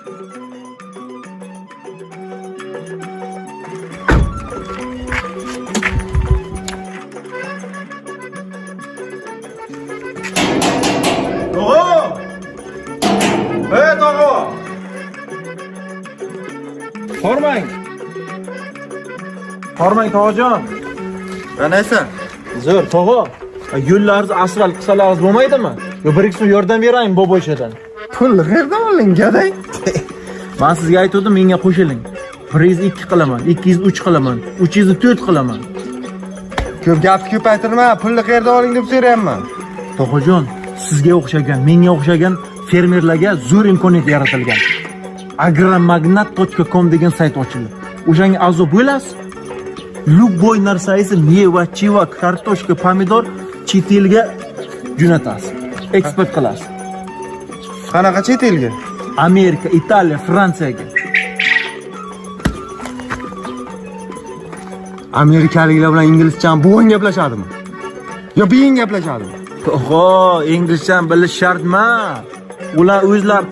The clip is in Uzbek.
Tog'a! Ey tog'a! Hormang. Hormang tog'ajon. Qanaysan? Zo'r tog'a. Yo'llaringizni asfalt qilsalaringiz bo'lmaydimi? Yo bir ikki so'm yordam beraymi bobochadan? Pulni qayerdan olding, gaday? Men sizga aytgandim, menga qo'shiling. 102 qilaman, 203 qilaman, 304 qilaman. Ko'p gapni ko'paytirma, pulni qayerdan olding deb so'rayapman. Tog'ajon, sizga o'xshagan, menga o'xshagan fermerlarga zo'r imkoniyat yaratilgan. agromagnat.com degan sayt ochildi. O'shanga a'zo bo'lasiz. Любой narsangizni meva, chiva, kartoshka, pomidor chet elga jo'natasiz. Eksport qilasiz. Qanaqa chet elga? Amerika, Italiya, Fransiyaga. Amerikaliklar bilan inglizchani buvang gaplashadimi? Yo biying gaplashadimi? Tog'a, inglizchani bilish shart emas. Ular o'zlari